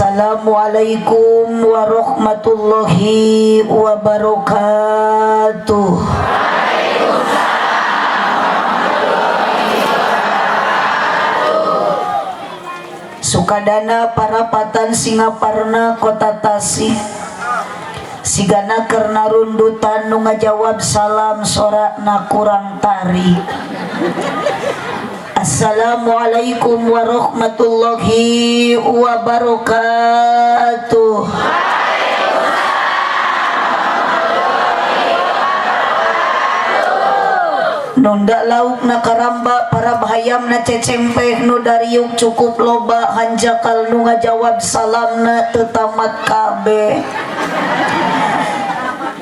Assalamualaikum warahmatullahi wabarakatuh. Sukadana parapatan Singaparna Kota Tasik sigana karena rundutan nu ngajawab salam sorakna kurang tarik. Assalamualaikum warahmatullahi wabarakatuh. Nunda lauk na karamba para bahayam na cecempeh nu dariuk cukup loba hanjakal nu ngajawab salamna teu tamat kabeh.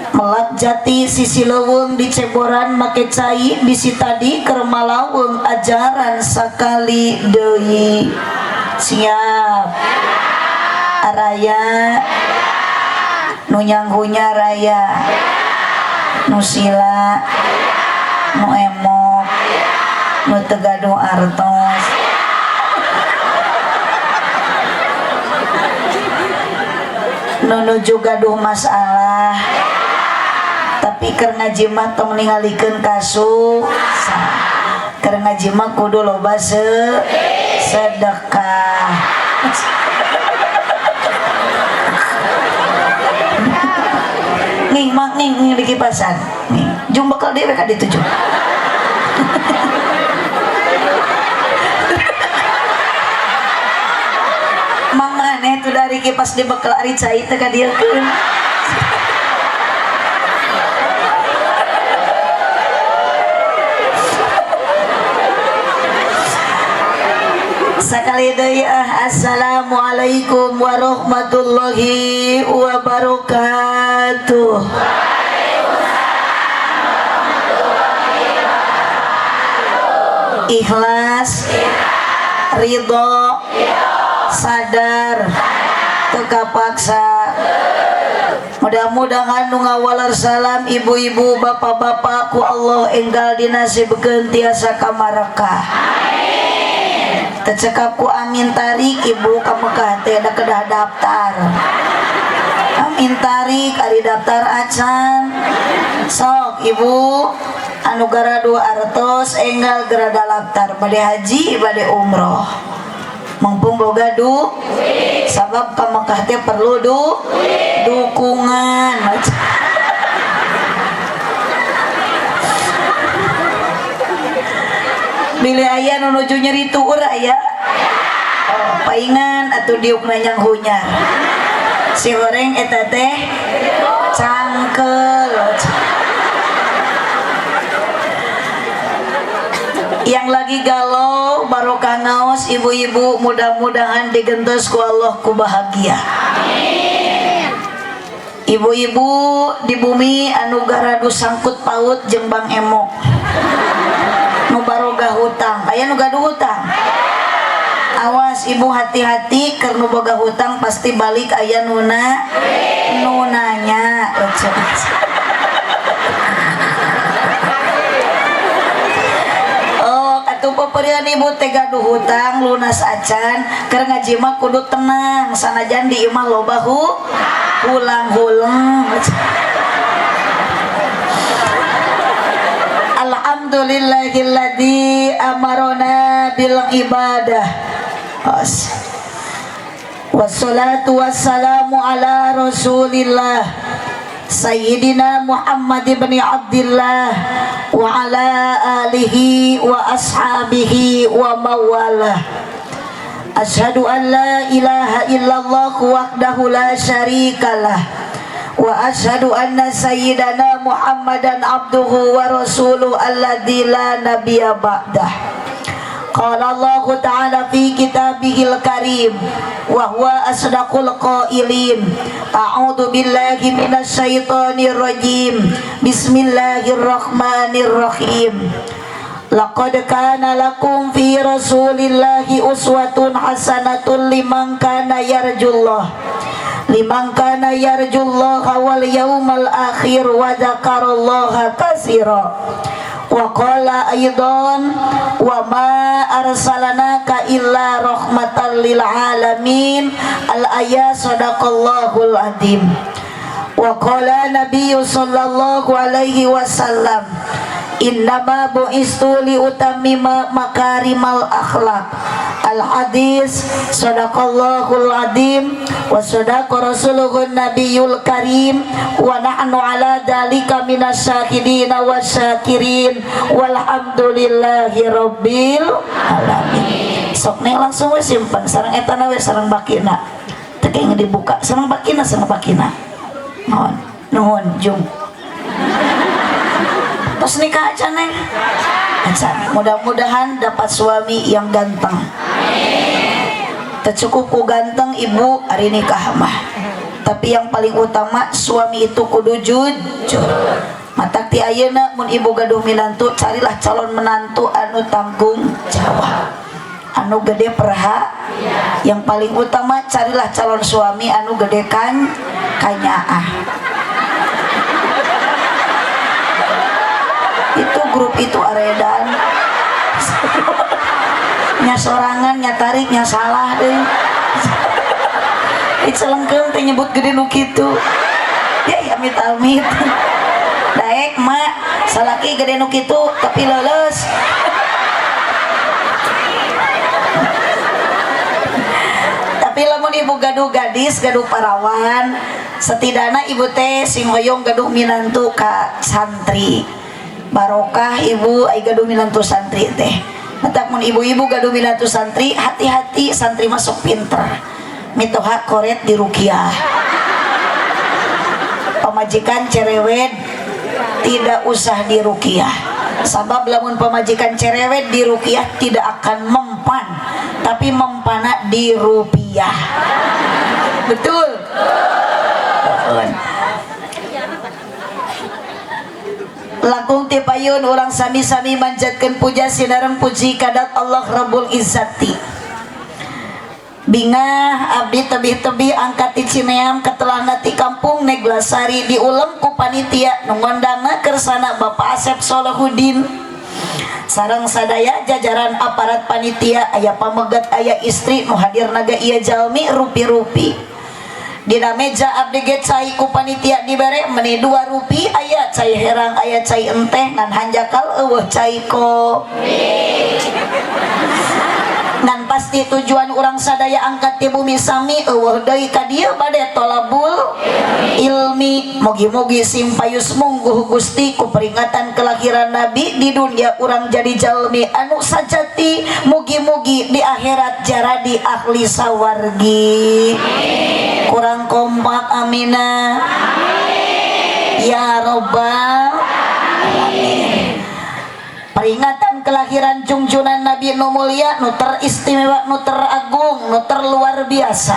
Melak jati sisi leuweung diceboran make cai bisi tadi keur malaweng ajaran sakali deui. Siap. Araya nu nyanghunya raya nu sila nu emok nu teu gaduh artos nu nuju gaduh masalah tapi keur ngaji mah tong ningalikeun kasusah keur ngaji mah kudu loba sedekah. Ning mak ning ning di kipasan ning jung bakal dhewe ka ditu jung. Mang maneh tuh dari kipas di bekal ari cai teh ka dieukeun. Sakali deui ah, assalamualaikum warahmatullahi wabarakatuh. Ikhlas, ridho, sadar, teu kapaksa. Mudah-mudahan nu ngawaler salam ibu-ibu, bapak-bapak ku Allah enggal dinasibkeun tiasa ka Marekah. Teu cekap ku amin tarik ibu ka Mekah teh da kedah daftar. Amin tarik ari daftar acan. Sok ibu anu garadu artos enggal gerada daftar bade haji bade umroh. Mumpung boga du sabab ka Mekah teh perlu dukungan. Bilih aya nu nuju nyeri tuur aya. Oh, paingan atuh diuk nanyang hunyar. Si horeng eta teh cangkel. Yang lagi galau barokah ngaos ibu-ibu mudah-mudahan digentos ku Allah ku bahagia. Ibu-ibu di bumi anu garadu sangkut paut jeung Bang Emok. Nu baroga hutang, aya nu gaduh hutang. Awas ibu hati-hati keur nu boga hutang pasti balik aya nuna nu nanya. Oh, atuh peperian ibu teh gaduh hutang lunas acan keur ngaji mah kudu tenang sanajan di imah loba hulang-huleng. Alhamdulillahilladzi amarona bil ibadah. Wassalatu wassalamu ala Rasulillah Sayyidina Muhammad ibn Abdillah wa ala alihi wa ashabihi wa mawalah. Asyhadu an la ilaha illallah wahdahu la syarikalah wa asyhadu anna sayyidana Muhammadan abduhu wa rasuluhu alladzi la nabiyya ba'dah. Qala Allahu ta'ala fi kitabihil karim wa huwa asdaqul qailin. A'udzu billahi minasyaitonir rajim. Bismillahirrahmanirrahim. Laqad kana lakum fi rasulillahi uswatun hasanatun liman kana yarjullah liman kana yarjullaha wal yawmal akhir wa dzakarallaha katsira. Wa qala aidan wa ma arsalanaka illa rahmatan lil alamin. Al ayat sadaqallahul azim. Wa qala nabiyyu sallallahu alaihi wasallam innama bu'istu li utammima makarimal akhlak. Al hadis sadaqallahul azim wa sadaqa rasuluhun nabiyul karim wa nahnu ala dalika minasyahidin wasyakirin walhamdulillahi rabbil alamin. Sok nih langsung we simpen sareng etana we sareng bakina teu kenging dibuka sareng bakina sareng bakina. Nuhun nuhun jung. Terus nikah aja neng. Acan. Mudah-mudahan dapat suami yang ganteng. Tercukup ku ganteng ibu hari nikah mah. Tapi yang paling utama suami itu kudu jujur. Matak ti ayeuna mun ibu gaduh minantu, carilah calon menantu anu tanggung jawab, anu gede perha. Yang paling utama carilah calon suami anu gede kan kanyaah. Itu grup itu aredan nya sorangan nya tarik nya salah deh. Dicelengkeun teh nyebut gede nu kitu. Ya ya amit amit. Daek mak salaki gede nu kitu tapi leuleus. Tapi lamun ibu gaduh gadis gaduh parawan, setidakna ibu teh sing hoyong gaduh minantu ka santri. Barokah ibu ai gaduh minantu santri teh. Matak mun ibu-ibu gaduh minantu santri, hati-hati santri masuk pinter. Mitoha koret di rukiah. Pamajikan cerewet tidak usah dirukiah. Sabab lamun pamajikan cerewet di rukiah tidak akan mempan, tapi mempana di rupiah. Betul? Langkung ti payun urang sami-sami manjatkeun puja sinareng puji kadat Allah Rabbul Izzati. Bingah abdi tebih-tebih angkat ti Cineam ketelahna ti kampung Neglasari diulem ku panitia nu ngondangna kersana Bapak Asep Solehudin. Sareng sadaya jajaran aparat panitia aya pamegat aya istri nu hadir naga ieu jalmi rupi-rupi. Dina meja abdi ge cai ku panitia dibere meni 2 rupi aya cai herang aya cai enteh ngan hanjakal eueuh cai kopi. Ngan pasti tujuan urang sadaya angkat ti bumi sami eueuh deui ka dieu bade tolabul ilmi. Mugi-mugi sing payus mungguh Gusti ku peringatan kelahiran Nabi di dunia urang jadi jalmi anu sajati, mugi-mugi di akhirat jaradi ahli sawargi. Kurang kompak amina ya robbal alamin. Peringatan kelahiran jungjunan Nabi nu mulia, nu teristimewa, nu teragung, nu terluar biasa.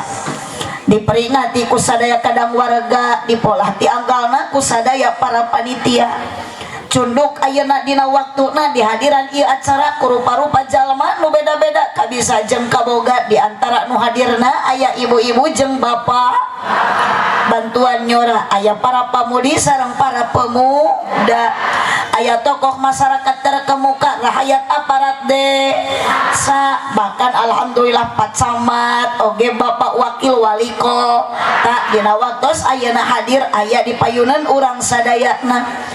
Diperingati ku sadaya kadang warga, dipolah ti anggalna ku sadaya para panitia. Cunduk ayeuna dina waktuna di hadiran ieu acara ku rupa-rupa jalma nu beda-beda kabisa jeung kaboga. Di antara nu hadirna aya ibu-ibu jeung bapak bantuan nyora, aya para pamudi sareng para pemuda, aya tokoh masyarakat terkemuka, rahayat aparat desa, bahkan alhamdulillah Pak Camat oge Bapak Wakil Wali Kota dina waktos ayeuna hadir aya di payunan urang sadayana.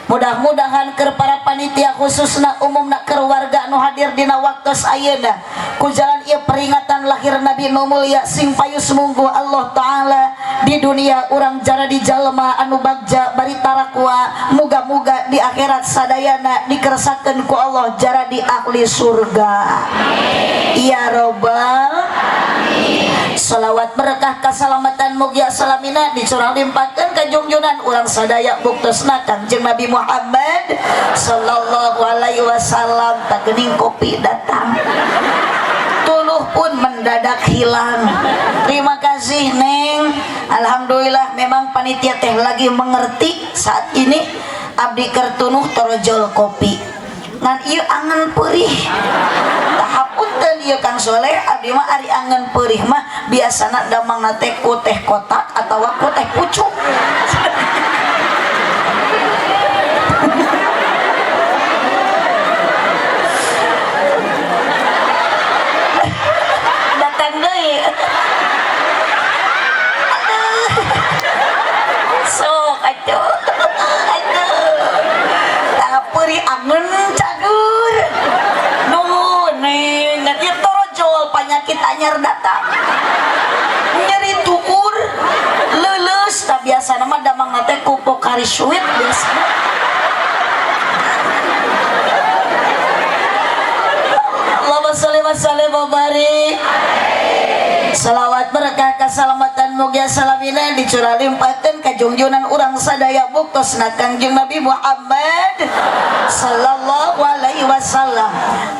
Mudah-mudahan keur para panitia khususna umumna keur warga nu hadir dina waktos ayeuna ku jalan ieu peringatan lahir Nabi nu mulia sing payus mungguh Allah Ta'ala di dunia urang jaradi jalma anu bagja bari tarakwa, muga-muga di akhirat sadayana dikersakeun ku Allah jaradi ahli surga. Ya robbal alamin. Salawat berkah kasalamatan mugia salamina dicurah limpahkeun ka jungjunan urang sadaya buktosna Kangjeng Nabi Muhammad sallallahu alaihi wasallam. Tagening kopi datang, tuluh pun mendadak hilang. Terima kasih Neng. Alhamdulillah memang panitia teh lagi mengerti saat ini abdi kertunuh torojol kopi ngan ieu angen perih. Tahapunten ieu Kang Soleh, abdi mah ari angen perih mah biasana damangna teh ku teh kotak atawa ku teh pucuk. anyar datang nyeri tuur leuleus. Tak biasa nama damang teh ku Pocari Sweat biasa. Allahumma sholli wa sallim wa barik. Salawat berkah kasalamatan mugia salamina dicurah limpahkeun ka jungjungan urang sadaya buktosna Kangjeng Nabi Muhammad sallallahu alaihi wasallam,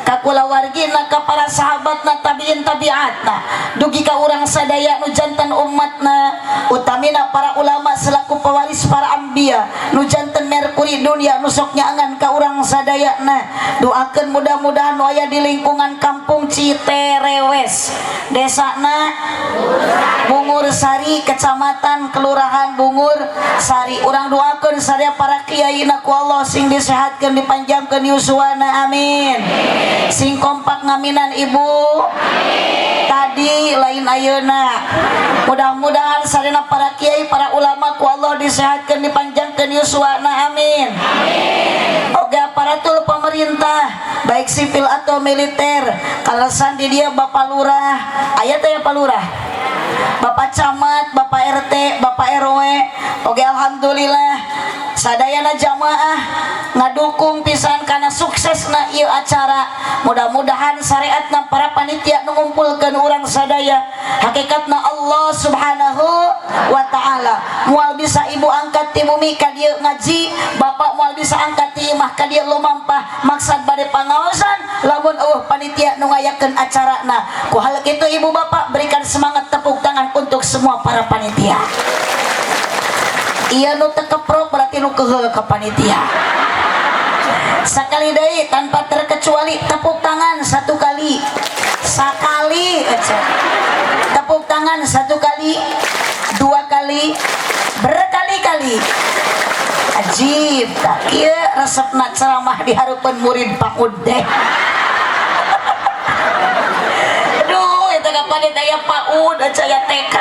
ka kulawargina, ka para sahabatna, tabiin tabiatna, dugi ka urang sadaya nu janten umatna, utamina para ulama selaku pewaris para anbiya nu janten merkuri dunia nu sok nyaangan ka urang sadayana. Doakeun mudah-mudahan nu aya di lingkungan kampung Citerewes, desana Bungur Sari, kecamatan Kelurahan Bungur Sari. Urang doakeun sadaya para kiai ku Allah sing disehatkeun, dipanjangkeun yuswana, amin. Sing kompak ngaminan ibu tadi lain ayeuna. Mudah-mudahan sadayana para kiai, para ulama ku Allah disehatkeun, dipanjangkeun yuswana, amin. Oge aparatur pemerintah baik sipil atau militer, kalasan di dia Bapak Lurah, aya teh ya Pak Lurah, Bapak Camat, Bapak RT, Bapak RW, oke alhamdulillah sadayana jamaah ngadukung pisan karena suksesna ieu acara. Mudah-mudahan syariatna para panitia nu ngumpulkeun urang sadaya hakikatna Allah Subhanahu wa taala. Moal bisa ibu angkat ti bumi ka dieu ngaji, bapak moal bisa angkat ti imah ka dieu lumampah maksad bade pangaosan lamun eueuh panitia nu ngayakeun acarana. Ku hal kitu ibu bapak berikan semangat tepuk tangan untuk semua para panitia. Iya, nu teu keprok berarti nu keheul ke panitia. Sekali deui tanpa terkecuali tepuk tangan satu kali, sekali aja tepuk tangan, satu kali, dua kali, berkali-kali. Ajib tak ieu resepna ceramah di hareupeun murid PAUD deh. Aduh, eta kapan aya PAUD aja aya TK.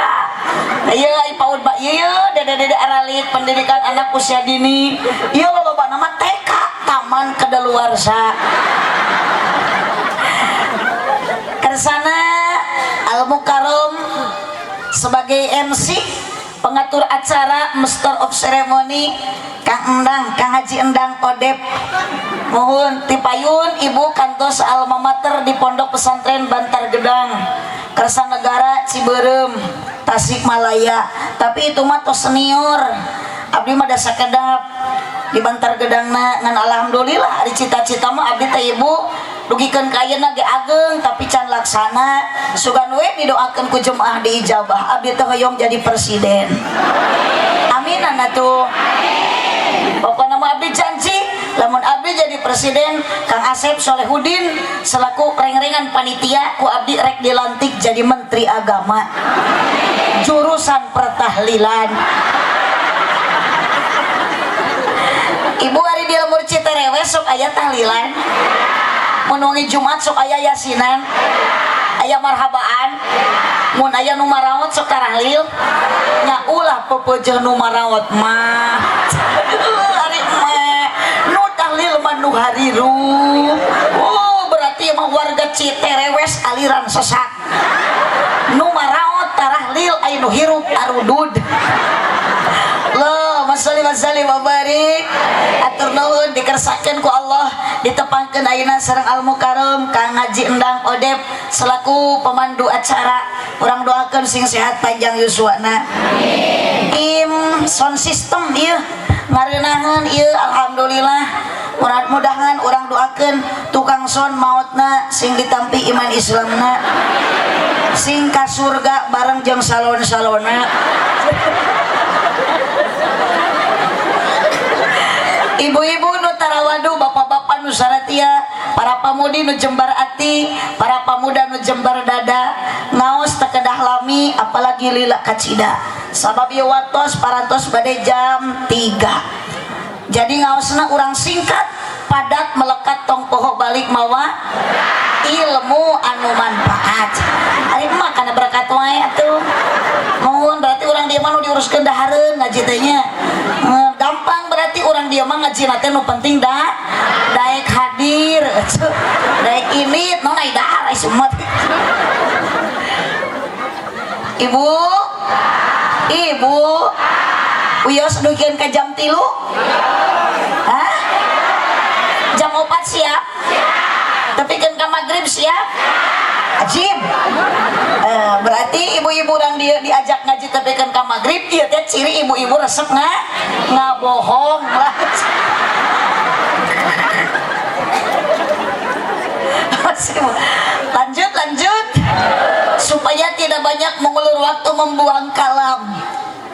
Ieu ai PAUD ba ieu dede-dede aralit pendidikan anak usia dini. Ieu loba nama TK taman kedaluarsa. Kersana Al Mukarram sebagai MC pengatur acara, Master of Ceremony, Kang Endang, Kang Haji Endang Odep, mohon tipayun ibu kantos alma mater di Pondok Pesantren Bantar Gedang, Kersanegara, Ciberem, Tasikmalaya. Tapi itu mah tos senior, abdi mah da sakedap di Bantar Gedangna. Ngan alhamdulillah ari cita-cita mah abdi teh ibu dugikeun ka ayeuna ge ageng tapi can laksana. Sugan we didoakeun ku jemaah diijabah. Abdi teh hoyong jadi presiden, aminan atuh. Pokokna mah abdi janji lamun abdi jadi presiden, Kang Asep Solehudin selaku reng-rengan panitia ku abdi rek dilantik jadi menteri agama jurusan pertahlilan. Ibu hari di lemur Citerewes sok aya tahlilan, mun wengi Jumat sok aya yasinan, aya marhabaan, mun aya nu maraot sok tarahlil nya. Ulah pepeujeuh nu maraot mah, ari mah nu tahlil mah nu hariru. Oh, berarti emang warga Citerewes aliran sesat, nu maraot tarahlil, aya nu hirup arudud. Allahumma sholli wa sallim wa barik. Atur nuhun dikersakeun ku Allah ditepangkeun ayeuna sareng Al Mukarram Kang Haji Endang Odep selaku pemandu acara. Urang doakeun sing sehat panjang yuswana. Amin. Tim sound system ieu ngareunaheun ieu alhamdulillah. Mudah-mudahan urang doakeun tukang sound maotna sing ditampi iman Islamna, sing ka surga bareng jeung salon-salonna. Ibu-ibu nu tarawadu, bapak-bapak nu saratia, para pamudi nu jembar ati, para pamuda nu jembar dada, ngaos teu kedah lami apalagi lila kacida. Sabab ieu watos parantos bade jam 3. Jadi ngaosna urang singkat, padat, melekat, tong poho balik mawa ilmu anu manfaat. Ari mah kana berkat wae atuh. Mohon berarti urang dieu mah nu diuruskeun dahareun ngaji teh nya. Gampang berarti urang dieu mah ngaji teh nu penting da daek hadir, daek ini naon ai dahar ai semua. Ibu, ibu, wios dugikeun ka jam 3? Hah? Jam 4 siap? Tapi kan ka maghrib siap? Ajib. Eh, berarti ibu-ibu orang dia diajak ngaji tapi kan ka maghrib, ieu teh ciri ibu-ibu resep ngabohong lah. Lanjut, lanjut. Supaya tidak banyak mengulur waktu, membuang kalam,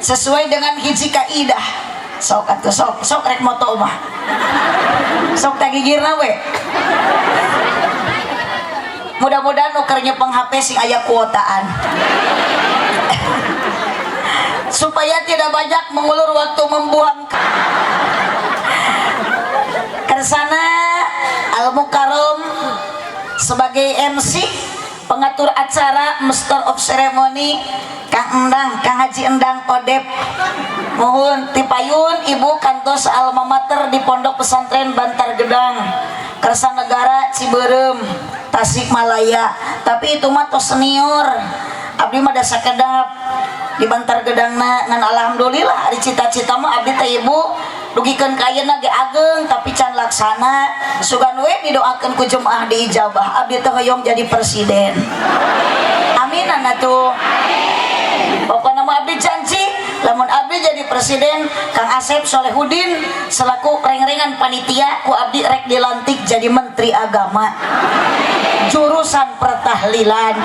sesuai dengan hiji kaidah. Sok atuh, sok, sok rek moto mah. Sok tagigirna we. Mudah-mudahan nu keur nyepeng HP sing aya kuotaan. Supaya tidak banyak mengulur waktu, membuang. Kersana Al Mukarrom sebagai MC, pengatur acara, Master of Ceremony, Kang Endang, Kang Haji Endang Odep, mohon tipayun ibu kantos alma mater di Pondok Pesantren Bantar Gedang, Kersanegara, Cibeureum, Tasikmalaya. Tapi itu mah tos senior, abdi mah da sakedap di Bantar Gedangna. Ngan alhamdulillah, ari cita-cita mah abdi teh, ibu, dugikeun ka ayeuna ge ageng, tapi can laksana. Sugan we didoakeun ku jemaah diijabah. Abdi teh hoyong jadi presiden. Amin atuh. Pokokna mah abdi janji, lamun abdi jadi presiden, Kang Asep Solehudin selaku reng-rengan panitia ku abdi rek dilantik jadi menteri agama jurusan pertahlilan.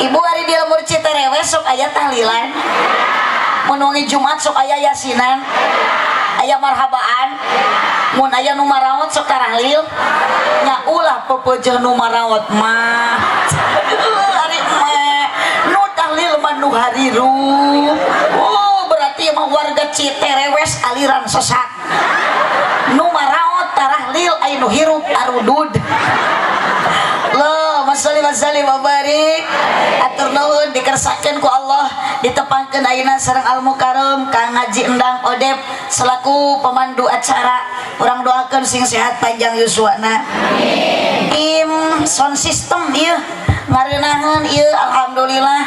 Ibu, hari di lembur Citerewes sok aya tahlilan, mun wengi Jumat sok aya yasinan, aya marhabaan, mun aya nu maraot sok tarahlil nya. Ulah pepeujeuh nu maraot mah. Ari mah nu tahlil mah nu hariru. Oh, berarti emang warga Citerewes aliran sesat. Nu maraot tarahlil, aya nu hirup arudud. Allahumma sholli wa sallim wa barik. Atur nuhun, dikersakeun ku Allah ditepangkeun ayeuna sareng Al Mukarram Kang Haji Endang Odep selaku pemandu acara. Urang doakeun sing sehat, panjang yuswana. Amin. Tim sound system ieu ngareunaheun ieu, alhamdulillah.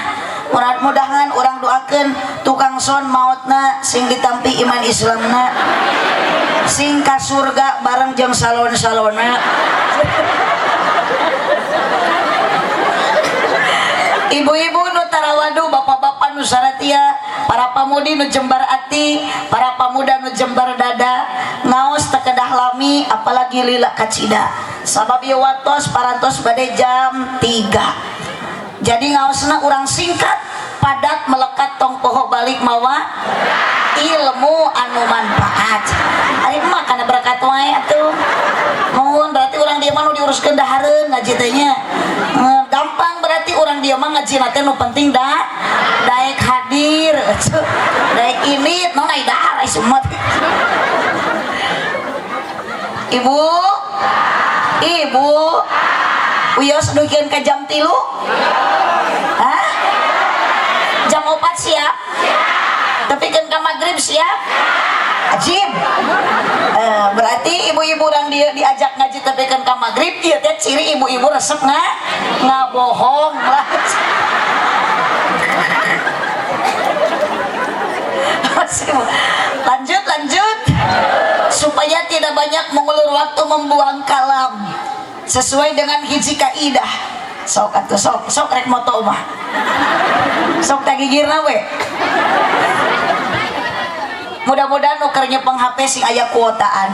Mudah-mudahan urang doakeun tukang sound mautna sing ditampi iman Islamna, sing ka surga bareng jeung salon-salonna. Ibu-ibu nu tarawadu, bapak-bapak nu saratia, para pamudi nu jembar ati, para pamuda nu jembar dada, ngaos teu kedah lami, apalagi lila kacida. Sabab ieu watos parantos bade jam 3. Jadi ngaosna urang singkat, padat, melekat, tong poho balik mawa ilmu anu manfaat. Ari mah kana berkat wae atuh. Mohon, berarti urang dieu mah nu diuruskeun dahareun ngaji teh nya. Gampang, berarti urang dieu mah ngaji teh nu penting da daek hadir, daek ini naon ai dahar ai semua. Ibu, ibu, wios dugikeun ka jam 3? Hah? Jam 4 siap? Tapi kan ka maghrib siap? Ajib. Eh, berarti ibu-ibu orang dia diajak ngaji tapi kan ka maghrib, ieu teh ciri ibu-ibu resep ngabohong lah. Lanjut, lanjut. Supaya tidak banyak mengulur waktu, membuang kalam, sesuai dengan hiji kaidah. Sok atuh, sok, sok rek moto mah. Sok tagigirna we. Mudah-mudahan nu keur nyepeng HP sing aya kuotaan.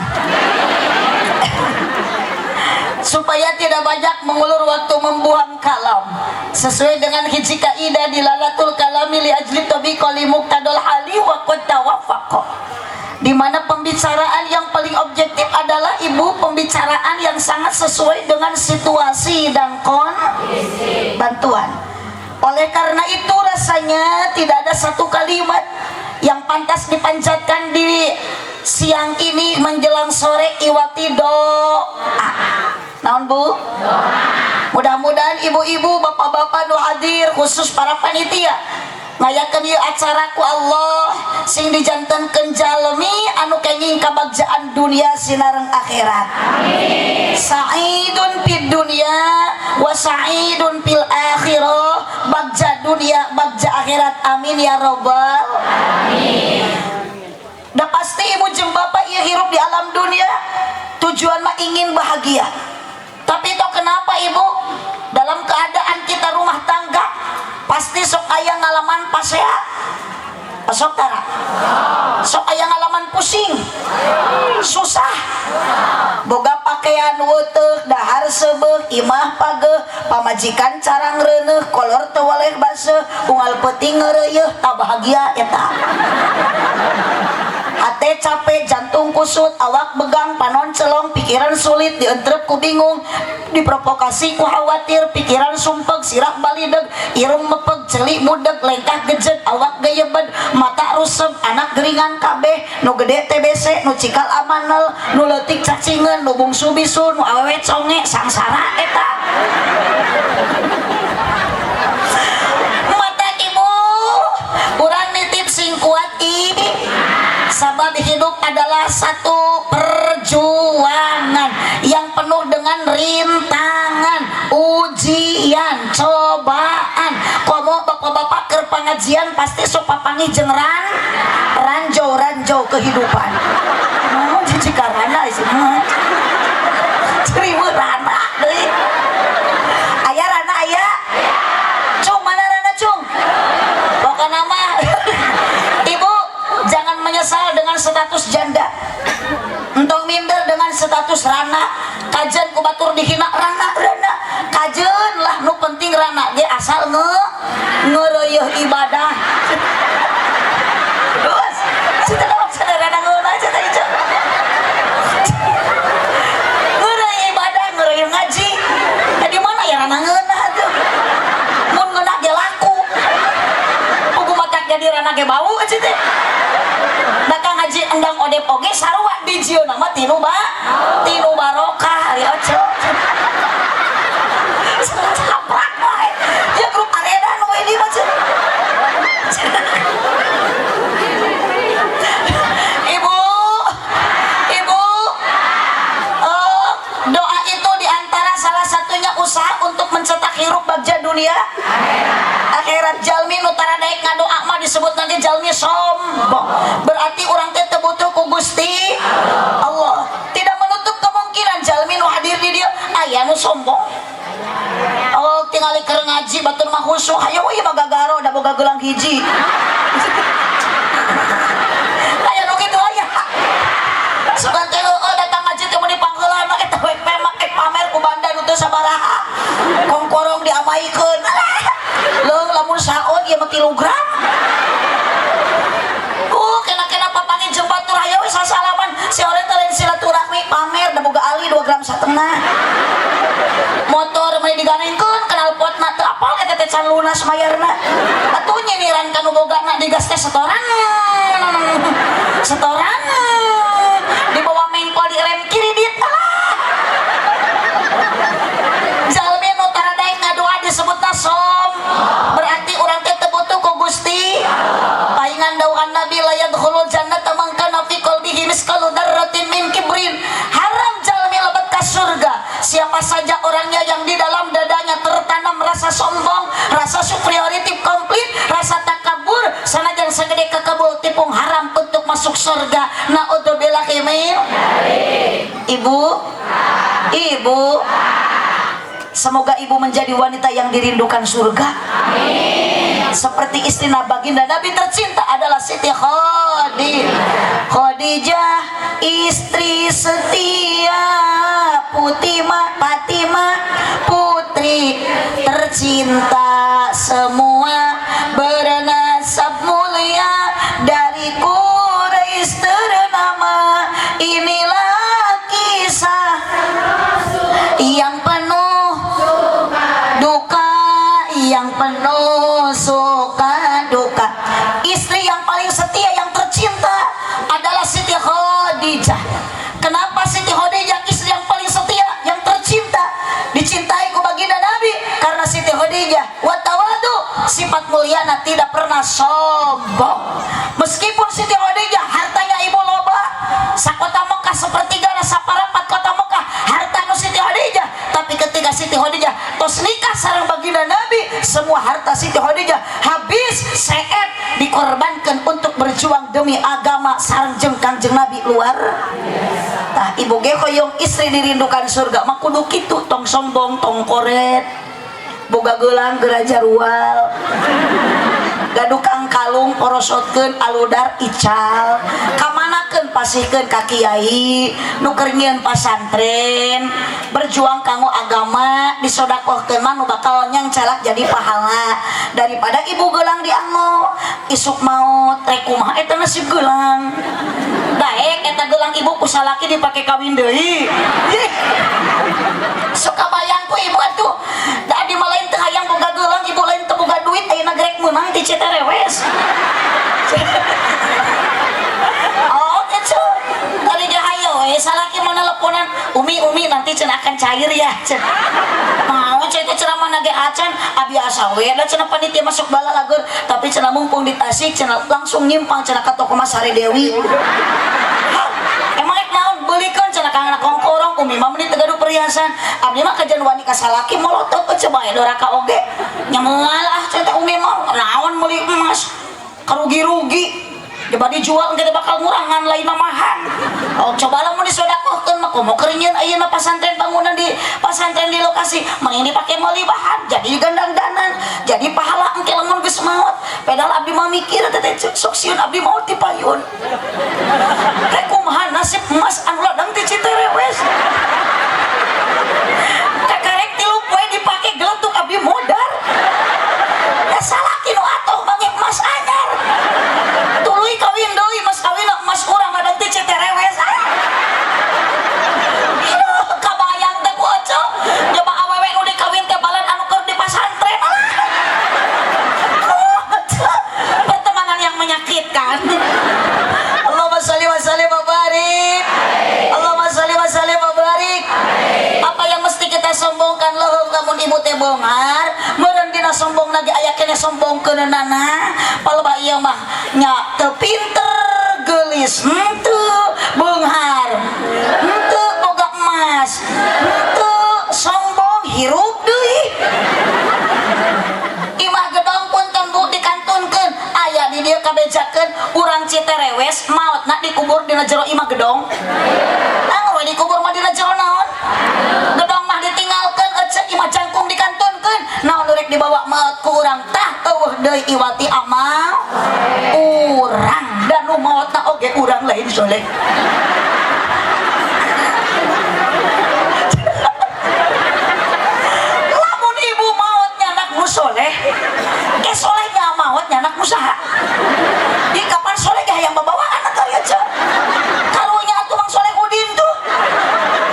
Supaya tidak banyak mengulur waktu, membuang kalam, sesuai dengan hiji kaidah dilalatul kalami li ajli tabiqa li muqtadal hali wa qad tawaffaqa, di mana pembicaraan yang paling objektif adalah, ibu, pembicaraan yang sangat sesuai dengan situasi dan kondisi bantuan. Oleh karena itu rasanya tidak ada satu kalimat yang pantas dipanjatkan di siang ini menjelang sore iwati doa. Naon, Bu? Mudah-mudahan ibu-ibu, bapak-bapak nu hadir, khusus para panitia, Ngayakeun ieu acara ku Allah sing dijantenkeun jalmi anu kenging kabagjaan dunia sinareng akhirat. Amin. Sa'idun fid dunya wa sa'idun fil akhirah. Bagja dunia, bagja akhirat. Amin ya robbal alamin. Da pasti ibu jeung bapak ieu hirup di alam dunia tujuan mah ingin bahagia. Tapi itu kenapa ibu dalam keadaan kita rumah tangga pasti sok aya ngalaman pasea, sok tara, sok aya ngalaman pusing, susah, boga pakaian weteh, dahar seubeuh, imah pageuh, pamajikan carang reuneuh, kolor teu waleh baseuh, unggal peuting ngeureuyeuh, tak bahagia eta. Hate capek, jantung kusut, awak begang, panon celong, pikiran sulit, dientrep ku bingung, diprovokasi ku khawatir, pikiran sumpek, sirah balideg, irung mepeg, celik mudeg, lengkah gejed, awak gayebed, mata rusep, anak geringan kabeh, nu gede TBC, nu cikal amanel, nu leutik cacingeun, nu bungsu bisu, nu awewe conge, sangsara eta. Mata ibu, urang nitip sing kuat i. Sabab hidup adalah satu perjuangan yang penuh dengan rintangan, ujian, cobaan. Komo bapak-bapak keur pengajian pasti sok papanggih jeung ranjau-ranjau kehidupan. Naon cici karana sih mah. Ceriweuh rana deui. Aya rana aya? Cung mana rana cung? Pokokna mah ibu jangan menyesal dengan status janda. Entong minder dengan status rana. Kajen ku batur dihina rana rana. Kajen lah nu penting rana ge asal ngeureuyeh ibadah. Terus, cita maksudna rana ngeunah cita ieu. Ngeureuyeh ibadah, ngeureuyeh ngaji. Di mana ya rana ngeunah tuh? Mun ngeunah ge laku. Pugu matak jadi rana ge bau aja teh. Bakal ngaji endang odep oge sarua dijieunna mah tinu ba tinu barokah ari oce. Caprak wae. Ya grup arena nu ini mah cenah. Ibu, ibu, doa itu diantara salah satunya usaha untuk mencetak hirup bagja dunia akhirat. Jalmi nu tara daek ngadoa mah disebut nanti jalmi sombong, berarti urang teh teu butuh ku Gusti Allah. Tidak menutup kemungkinan jalmi nu hadir di dieu aya nu sombong. Oh, tingali keur ngaji batur mah khusyuk, hayo ieu mah gagaro da boga gelang hiji. Aya nu kitu aya. Sugan teh heueuh datang ngaji teh mun dipangheulana eta we pamer ku banda nu teu sabaraha. Kongkorong diamaikeun. Alah. Leung lamun saon ieu mah kilogram. Kena-kena papanggih jeung batur hayo we sasalaman. Si ore teh lain silaturahmi pamer da boga ali 2 gram satengah. Motor mah diganengkeun knalpotna teu apal eta teh can lunas mayarna. Atuh nyiniran ka nu bogana digas teh setoran. Setoran. Dibawa mengkol di rem kiri dit. Alah. Jalmi nu tara daek ngadoa disebutna som. Berarti urang teh teu butuh ku Gusti. Paingan dawuhan Nabi la yadkhulul jannata man kana fi qalbihi misqalu dzarratin min kibrin. Haram jalmi lebet ka surga siapa saja orangnya yang di dalam dadanya tertanam rasa sombong, rasa superiority komplit, rasa takabur, sanajan segede kekebul tipung haram untuk masuk surga. Naudzubillahi min. Ibu, ibu, semoga ibu menjadi wanita yang dirindukan surga. Amin. Seperti istri baginda Nabi tercinta adalah Siti Khadijah. Khadijah istri setia, Putima, Fatimah putri tercinta, semua bernasab mulia dari Quraisy ternama. Inilah kisah yang penuh duka, yang penuh suka duka. Istri yang paling setia, yang tercinta adalah Siti Khadijah. Kenapa Siti Khadijah istri yang paling setia, yang tercinta, dicintai ku baginda Nabi? Karena Siti Khadijah Namina sombong. Meskipun Siti Khadijah hartanya ibu loba, sakota Mekah sepertiga, saparapat kota Mekah harta nu Siti Khadijah, tapi ketika Siti Khadijah tos nikah sareng baginda Nabi, semua harta Siti Khadijah habis seet dikorbankan untuk berjuang demi agama sareng jeung Kangjeng Nabi. Luar. Tah, ibu ge hoyong istri dirindukan surga mah kudu kitu, tong sombong, tong koret. Boga gelang geura jarual, gaduh kalung porosotkeun, aludar ical, kamanakeun, pasihkeun ka kiai nu keur nyieun pasantren. Berjuang kanggo agama disodakohkeun mah nu bakal nyangcalak jadi pahala daripada ibu gelang dianggo, isuk maot rek kumaha eta nasib gelang. Daek eta gelang ibu ku salaki dipake kawin deui. Suka bayang ku ibu atuh, da abdi mah lain teu hayang boga gelang ibu, lain teu boga duit, ayeuna gerek meunang ti Citerewes. Oh gitu, tadi dia hayo we salaki mau nelponan, "Umi, Umi, nanti cenah akan cair ya," cenah. Mau cenah ceramah nage acan, ah biasa we da cenah, panitia masuk bala lager, tapi cenah mumpung di Tasik cenah langsung nyimpang cenah ka toko Mas Sari Dewi. Hah, emang rek naon? Beulikeun cenah kang anak kongkorong. Umi mah meuni teu gaduh perhiasan, abdi mah kajian wani ka salaki molotot coba bae doraka oge nya, moal ah cenah. Umi mah naon meuli emas, karugi-rugi. Coba dijual engke bakal ngurangan, lain mamahan. Oh, coba lamun disodakohkeun mah, komo keur nyieun ayeuna pasantren, bangunan di pasantren di lokasi, mending dipake meuli bahan jadi gandang-danan, jadi pahala engke lamun geus maot. Padahal abdi mah mikir teh, sok sieun abdi maot ti payun. Rek kumaha nasib emas anu ladang ti Citerewes? Kakarek 3 poe dipake geletuk, abdi modar. Da salaki nu atoh manggih emas anyar. Tuluy kawin deui, mas kawin emas urang ladang ti Citerewes. Ah. Aduh, kabayang teh ku Oco. Coba awewe nu dikawin teh balan anu keur di pasantren. Alah. Oh, pertemanan yang menyakitkan. Allahumma sholli wa sallim wa barik. Allahumma sholli wa sallim wa barik. Apa yang mesti kita sombongkan? Leuheung lamun ibu teh beunghar, meureun dina sombong lagi aya keneh sombong keunana. Palebah ieu mah nya teu pinter, geulis henteu, beunghar henteu, boga emas henteu, sombong hirup deui. Imah gedong punten Bu dikantunkeun, aya di dieu kabejakeun urang Citerewes maotna dikubur dina jero imah gedong. Anggur we dikubur mah dina jero naon? Gedong mah ditinggalkeun, ecek imah jangkung dikantunkeun. Naon nu rek dibawa maot ku urang? Tah, eueuh deui iwati amal urang, dan nu maotna oge urang, lain soleh. Lamun ibu maot nyanak nu soleh, ke solehnya maot nyanak nu saha? Di kapan soleh gak yang bawa anak kali aja karunya atuh. Mang Soleh Udin tuh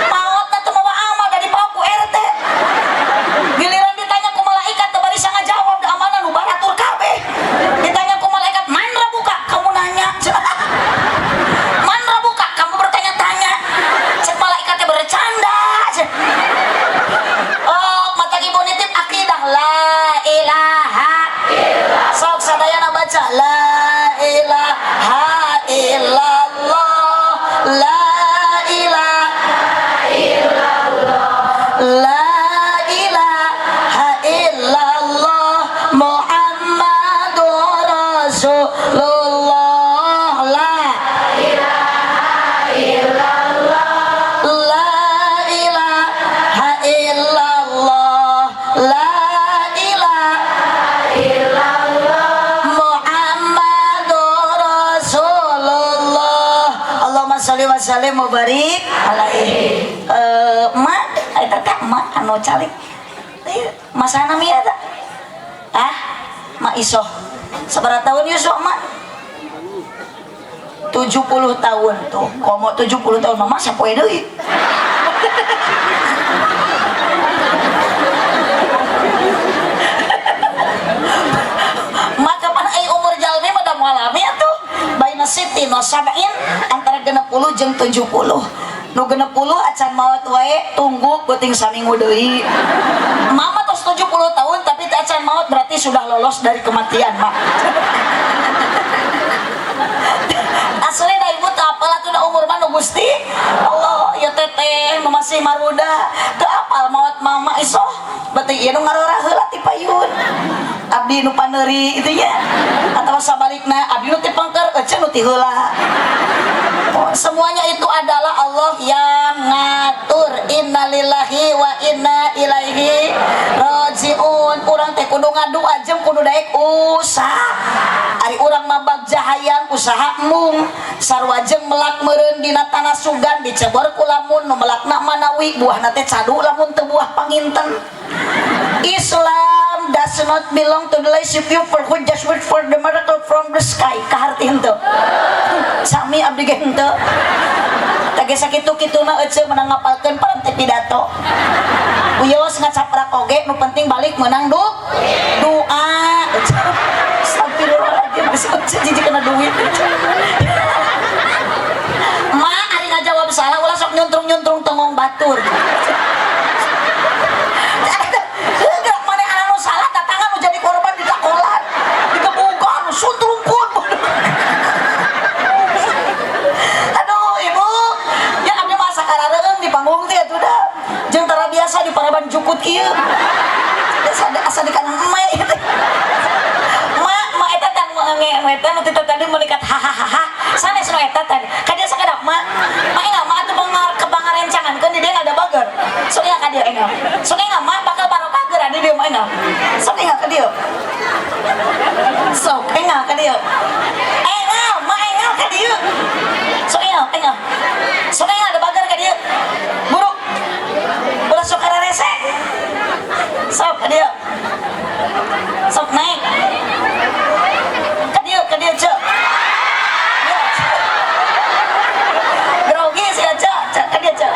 maot teu mawa amal dari ku RT. Giliran ditanya ku malaikat teu barisa ngajawab, da amalna nu baratur kabeh. Ditanya ku malaikat, "Man rabbuka?" "Kamu nanya." "Man rabbuka?" "Kamu bertanya-tanya." Cek malaikatnya, "Bercanda." Oh, mata ibu nitip akidah la ilaha. Sok sadayana baca la ilaha illallah, la ilaha illallah, la ilaha illallah, Muhammadur Rasulullah, la illallah, la ilaha illallah, la ilaha illallah, Muhammadur Rasulullah. Allahumma sholli wa sallim wa barik alaihi. Eh, mak eta teh mak anu calik. Eh, masana mi eta, ah mak isoh sabaraha tahun yusuf mak? 70 tahun tuh, komo 70 tahun mama sapoe deui. Maka pan ai umur jalmi mah da moal lami atuh, baina sitin wa sab'in, antara 60 jeung 70. Nu 60 acan maot wae, tunggu peuting saminggu deui. Mama tos 70 70 tahun tapi teu acan maut, berarti sudah lolos dari kematian, Mak. Asli da ibu teu apal atuh da umur mah nu Gusti Allah. Ya teteh nu masih maruda teu apal maot mama isoh, berarti ieu nu ngarora heula ti payun, abdi nu paneuri itu nya, atau sabalikna abdi nu ti pengker, ece nu ti heula. Oh, semuanya itu adalah Allah yang ngatur. Innalillahi wa inna ilaihi rajiun. Urang teh kudu ngadua jeung kudu daek usaha. Ari urang mah bagja hayang usaha mung sarua jeung melak meureun dina tanah sugan, dicebor ku lamun, nu melakna manawi buahna teh cadu, lamun teu buah panginten. Islam does not belong to the lazy people who just wait for the miracle from the sky. Kaharti henteu? Sami abdi ge henteu. Tage sakitu-kituna ece menang ngapalkeun paranti pidato. Wios ngacaprak oge, nu penting balik menang du doa. Ece. Astagfirullahaladzim, masih ece jijik kena duit. Ma, ari ngajawab salah ulah sok nyuntrung-nyuntrung tongong batur. Gerak mana anu salah datangan nu jadi korban di takolan. Digebukan suntrungkun. Aduh, Ibu. Ya abdi mah sakarareung di panggung teh atuh da. Jeung tara biasa di paraban jukut kieu. Asa asa di kana eme teh. Ma, ma eta teh nge eta nu tadi melikat hahaha. Sanes nu eta tadi. Ka dieu sakedap, Ma. Ma enggak, ma atuh bengar kebangarencangankeun di dieu ada bager. Sok enggak ka dieu enggak. Sok enggak, Ma, bakal barokah geura di dieu mah enggak. Sok enggak ka dieu. Sok enggak ka dieu. Enggak, ma enggak ka dieu. Sok enggak, enggak. Sok enggak ada bager ka dieu. Buru. Ulah sok kararese. Sok ka dieu. Sok naik. Ka dieu, Cek. Ya. Grogi sih Cek, Cek ka dieu, Cek.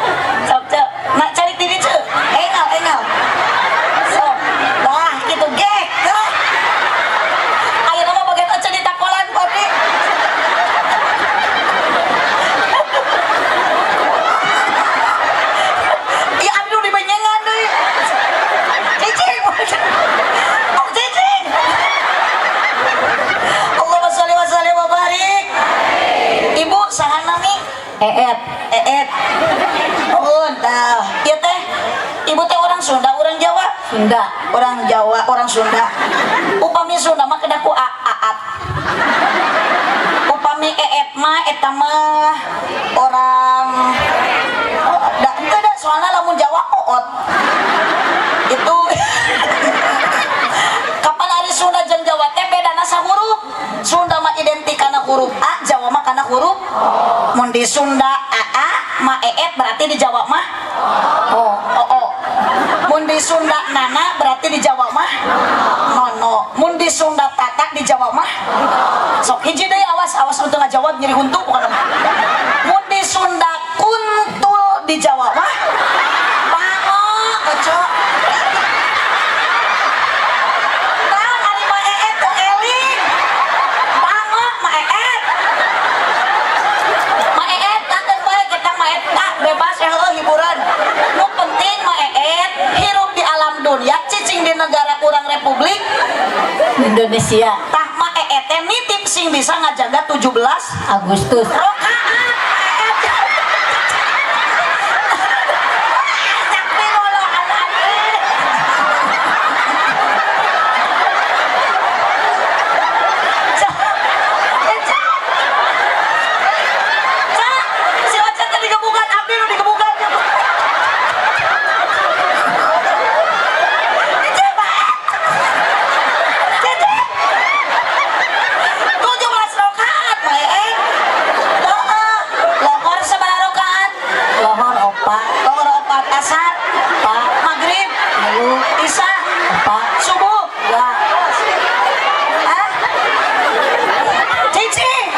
Sok, Cek. Nak cari diri, Cek. Engal, engal. Sok. Dah, gitu gek. Dah. Ayeuna mah bagian ece ditakolan ku abdi. Ya abdi nu dibenyengan deui. Cicing. Oh, cicing. Allahumma sholli wa sallim wa barik. Ibu saha nami? Eet. Eet. Nuhun tah. Ieu teh ibu teh orang Sunda, orang Jawa? Sunda. Orang Jawa, orang Sunda. Upami Sunda mah kedah ku a aat. Upami eet mah eta mah orang, oh, da henteu da, soalna lamun Jawa oot. Itu kapan ari Sunda jeung Jawa teh bedana sahurup. Sunda mah identik kana huruf A, Jawa mah kana huruf. Mun di Sunda a a ma eet berarti di Jawa mah O. o o. Mun di Sunda nana berarti di Jawa mah nono. Mun di Sunda tata di Jawa mah sok hiji deui, awas awas nu teu ngajawab nyeri huntu bukan. Mun di Sunda kuntul di Jawa mah pango oco. Naon ari ma eet teu eling? Pango ma eet. Ma eet takeun bae kita ma eet ah bebas ya heueuh hiburan. Nu penting ma eet hirup di alam dunia cicing di negara urang Republik Indonesia. Tah ma eet teh nitip sing bisa ngajaga 17 Agustus. Rakaat ma eet. Astagfirullahaladzim. Cak, cak. Cak, si Ocat tadi digebukan, abdi nu digebukan. Cek, Pak. Cek, cek. 17 rakaat, Pak Eet. Heeh. Lohor sabaraha rakaat? Lohor opat. Lohor opat, asar, Opat. Maghrib, 3. Isya, 4. subuh. 2. Hah? Cicing.